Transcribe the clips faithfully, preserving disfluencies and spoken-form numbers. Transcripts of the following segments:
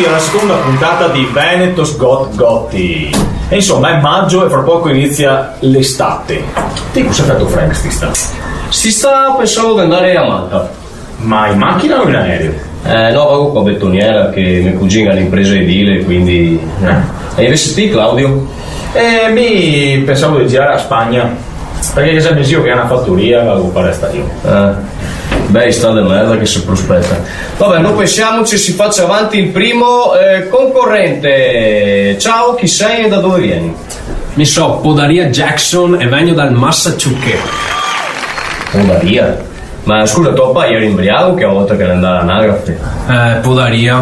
Alla seconda puntata di Venetos Got Gotti. E insomma, è maggio e fra poco inizia l'estate. Ti cosa feto, Frank, st'istà? St'istà pensavo di andare a Malta. Ma in macchina o in aereo? Eh, no, vago co a betoniera, che me cugin ga l'inpresa edile, quindi, eh. Ah. E invese ti, Claudio? Eh, mi pensavo di girare la Spagna, perché ghe xe me zio che ga na fatoria, vago a fare la stagion. Eh, beh, istà de merda che se prospeta. Vabbè, no pensiamoci, si facia avanti el primo, eh, concorrente. Ciao, chi sei e da dove vieni? Mi so Podaria Jackson e vegno dal Massachusetts. Podaria? Ma scusa, to papà iera inbriago che a volta che l'è andà a l'anagrafe? Eh, podaria.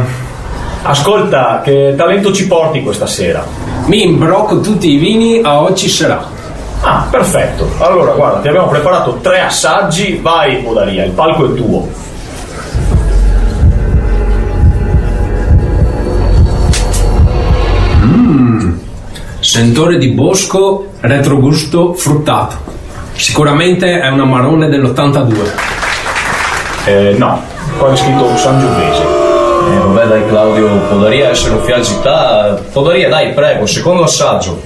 Ascolta, che talento ci porti questa sera? Mi imbroco tuti i vini, a oci sarà. Ah, perfetto. Allora, guarda, ti abbiamo preparato tre assaggi. Vai, Podaria, il palco è tuo. Mm. Sentore di bosco, retrogusto fruttato. Sicuramente è un Amarone dell'ottantadue. Eh, no, qua è scritto Sangiovese. Eh, vabbè, dai, Claudio, podaria esare un fià agità. Podaria, dai, prego, secondo assaggio.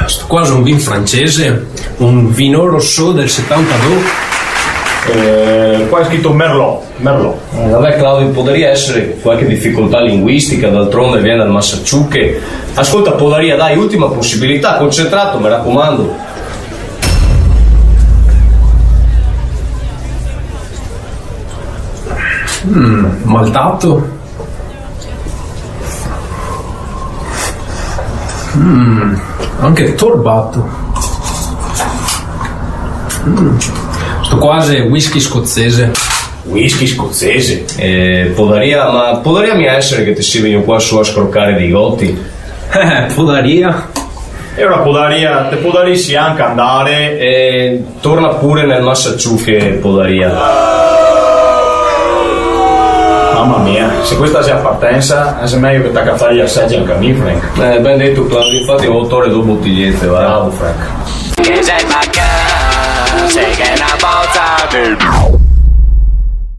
Sto qua xe un vin francese, un Vinot Rosso del settantadue. Eh, qua è scritto Merlot. Merlot. Eh, vabbè, Claudio, podaria esare qualche dificoltà linguistica, d'altronde vien dal Massachusetts. Ascolta, podaria, dai, ultima posibilità, concentrato, me racomando. Mm, maltato. Mm, anche torbato. Mm. Sto qua xe whisky scozese. Whisky scozese? Eh, podaria, ma podaria mia esare che te si vegnù qua su a scrocare dei goti? Eh, podaria. E ora podaria, te podarisi anca andare. E torna pure nel Massachusetts, podaria. Mamma mia, se questa xe a partensa, xe mejo che taca a fare i assagi anca mi, Frank. Eh, ben deto, Claudio, infati go tolto do botigliete, va. Bravo, Frank. Che xe, ma che, se che na boza.